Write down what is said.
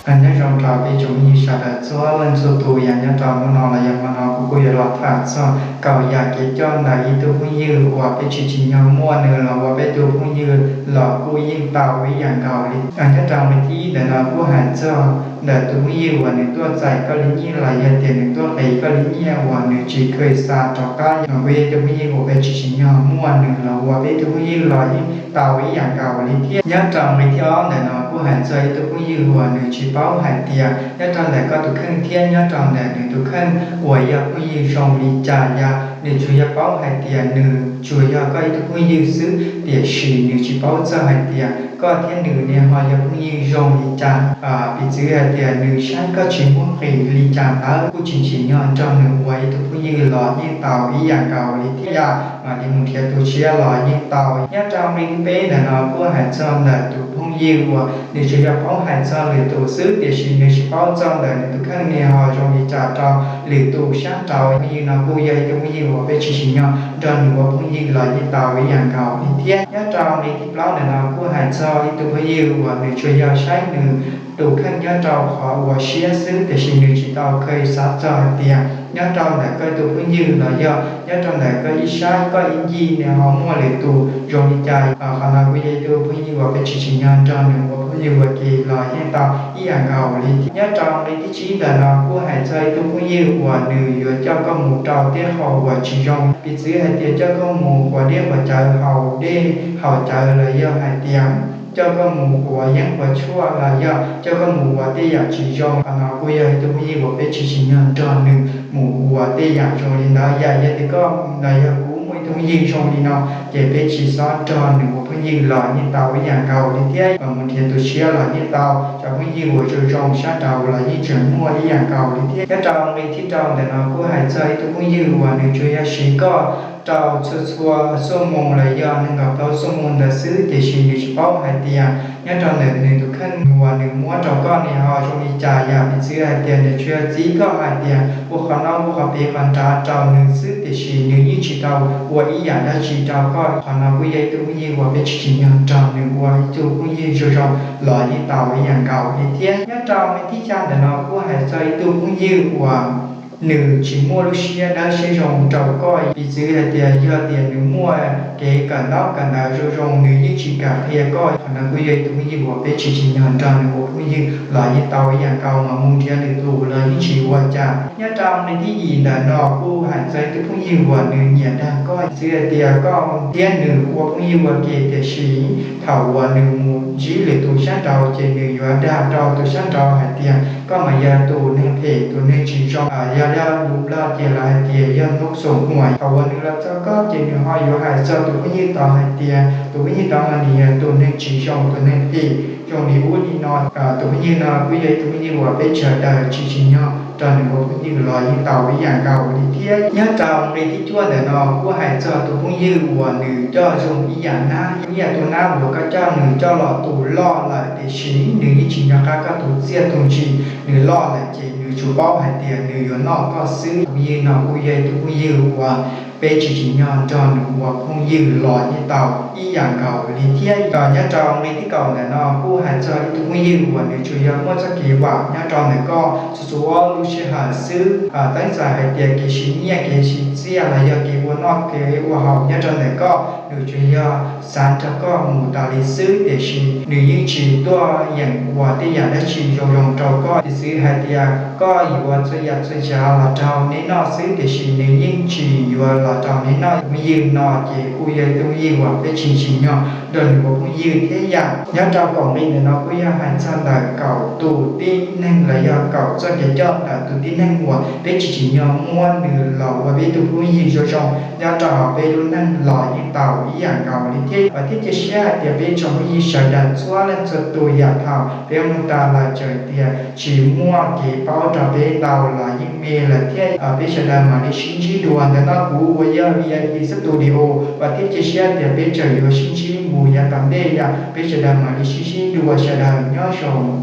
Nyob zoo rau peb tsoom phooj ywg sawv daws txhua leej txhua tus, yog nyob rau hnub no los yog hmo no kuv kuj yuav los tham txog kaum yam kev coj ntawm ib tug phooj ywg uas peb tsis tsim nyog muaj nws los ua peb tug phooj ywg los kuj yeej tau ib yam nkaus li. Nyob rau nqe thib ib ntawm no kuj hais txog ntawm tus phooj ywg uas nws tuaj txais koj li nyiaj los yog tias nws tuaj qiv koj li nyiaj uas nws tsis kheev xa rov qab, no kuj yog ib tug phooj ywg uas peb tsis tsim nyog muaj nws los ua peb tug phooj ywg los yeej tau ib yam nkaus li thiab. Nyob rau nqe thib ob ntawm no kuj hais txog ib tug phooj ywg uas nws tsis paub hais tias nyob rau ntawm koj tus kheej thiab nyob rau ntawm nws tus kheej uas yog phooj ywg zoo li cas, yog nws tsuas yog paub hais tias nws tsuas yog koj ib tug phooj ywg xwb, tiam sis nws tsis paub txog hais tias koj thiab nws ne ho yog phooj ywg zoo li cas. Piv txwv hais tias nws saib koj tsis muaj nqis li cas ntawd kuj tsis tsim nyog nrog nws ua ib tug phooj ywg los yeej tau ib yam nkaus li thiab. Yog mam li mus nrhiav tus tshiab los yeej tau. Nyob rau nqe thib peb ntawm no kuj hais txog ntawm tus phooj ywg uas nws tsuas yog paub hais txog lwm tus xwb, tiam sis nws tsis paub txog ntawm nws tus kheej ne ho zoo li cas rau lwm tus sab nraud. Phooj ywg no kuj yog ib tug phooj ywg uas peb tsis tsim nyog nrog nws ua phooj ywg los yeej tau ib yam nkaus li thiab. Nyob rau nqe thib plaub ntawm no kuj hais txog ib tug phooj ywg uas nws tsuas yog saib nws tus kheej nyob rau qhov uas siab xwb, tiam sis nws tsis tau kheev xav txog hais tias nyob rau ntawm koj tus phooj ywg los yog nyob rau ntawm koj ib sab koj ib ncig nws ho muaj lwm tus zoo li cas. Qhov no kuj yog ib tug phooj ywg uas peb tsis tsim nyog nrog nws ua phooj ywg ua ke los yeej tau ib yam nkaus li thiab. Nyob rau nqe thib tsib ntawm no kuj hais txog ib tug phooj ywg uas nws yuav coj koj mus rau tej qhov uas tsis zoo, piv txwv hais tias coj koj mus quav dej quav cawv haus dej haus cawv los yog hais tias coj koj mus quav yeeb quav tshuaj los yog coj koj mus ua tej yam tsis zoo. Qhov no kuj yog ib tug phooj ywg uas peb tsis tsim nyog nrog nws mus ua tej yam zoo li ntawd. Yam yog tias koj los yog kuv muaj ib tug phooj ywg zoo li no ces peb tsis txhob nrog nws ua phooj ywg los yeej tau ib yam nkaus li thiab. Mus nrhiav tus tshiab los yeej tau. Cov phooj ywg uas zoo zoo sab nraud los yeej tseem muaj ib yam nkaus li thiab. Nyob rau nqe thib rau ntawm no kuj hais txog ib tug phooj ywg uas nws tsuas yog siv koj rau txhua txhua xuab moos los yog nees nkaum plaub xuab moos ntawd xwb, tiam sis nws tsis paub hais tias nyob rau ntawm nws tus kheej uas nws muab rau koj ne ho zoo li cas. Yog piv txwv hais tias nws tsuas yog txib koj hais tias ua qhov no ua qhov pem qhov nrad rau nws xwb, tiam sis nws yeej tsis tau ua ib yam dab tsi rau koj. Qhov no kuj yog ib tug phooj ywg uas peb tsis tsim nyog nrog nws ua ib tug phooj ywg zoo zoo los yeej tau ib yam nkaus li thiab. Nyob rau nqe thib xya ntawm no kuj hais txog ib tug phooj ywg uas nws tsis muaj lub siab dawb siab zoo rau koj, piv txwv hais tias yog tias nws muaj kev kawm ntaub kawm ntawv zoo zoo nws yeej tsis kam qhia koj. Qhov no kuj yog ib tug phooj ywg uas peb tsis tsim nyog nrog nws ua phooj ywg los yeej tau ib yam nkaus, mas mus nrhiav lwm tus los yeej tsis ua cas. Nyob rau nqe thib yim ntawm no kuj hais txog ib tug phooj ywg uas nws nyiam dag koj, piv txwv hais tias koj thiab nws ua phooj ywg ua ke, tiam sis thaum uas nws mus ntsib lwm tus sab nraud ces nws yuav dag rau tus sab nraud hais tias koj mas yog tus neeg phem, tus neeg tsis zoo. Yog dag lus Nplog ces lawv hais tias yog hnub xoom huam. Thaum uas nws los txog koj ces nws ho yuav hais txog tus phooj ywg tod hais tias tus phooj ywg tod mas nws yog tus neeg tsis zoo, tus neeg phem zoo li ub li no. Tus phooj ywg no kuj yog ib tug phooj ywg uas peb sawv daws tsis tsim nyog nrog nws ua phooj ywg los yeej tau ib yam nkaus li thiab. Nyob rau nqe thib cuaj ntawm no kuj hais txog tus phooj ywg uas nws coj zoo ib yam nab, ib yam tus nab uas koj coj nws coj los tus loj lawm, tiam sis nws yeej tsis nco qab koj tus txiaj tus ntsig. Nws loj lawm ces nws tsuas paub hais tias nws yuav noj koj xwb. Tus phooj ywg no kuj yog ib tug phooj ywg uas peb tsis tsim nyog nrog nws ua phooj ywg los yeej tau ib yam nkaus li thiab. Nyob rau nqe thib kaum ntawm no kuj hais txog ib tug phooj ywg uas nws tsuas yog muaj txoj kev vam nyob rau ntawm koj txhua txhua lub sij hawm xwb. Teeb txais hais tias kev siv nyiaj kev siv txiaj los yog kev ua noj kev ua haus nyob rau ntawm koj, nws tsuas yog xav nrog koj mus tas li xwb, tiam sis nws yeej tsis tuaj yeem ua tej yam dab tsi zoo zoo rau koj. Piv txwv hais tias koj yuav txhua yam txhua tsav los rau neb noj xwb, tiam sis nws yeej tsis yuav los rau neb noj. Phooj ywg no ces kuj yog ib tug phooj ywg uas peb tsis tsim nyog nrog nws ua phooj ywg thiab yom. Nyob rau kaum nqe ntawm no kuj yog hais txog ntawm kaum tus tib neeg los yog kaum txoj kev coj ntawm tus tib neeg uas peb tsis tsim nyog muab nws los ua peb tug phooj ywg zoo zoo nyob rau hauv peb lub neej los yeej tau ib yam nkaus li thiab. Vam thiab cia siab hais tias peb tsoom phooj ywg sawv daws txhua leej txhua tus yam thaum peb mloog tas lawm txawm tias tsis muaj kev paub rau peb ntau los yeej me lawm thiab. Peb sawv daws mam li sib ntsib dua ntawm no, kuv uas yog V I P Studio, vam thiab cia siab tias peb tseem yuav sib ntsib mus yav tom ntej, yog peb sawv daws mam li sib ntsib dua, sawv daws nyob zoo.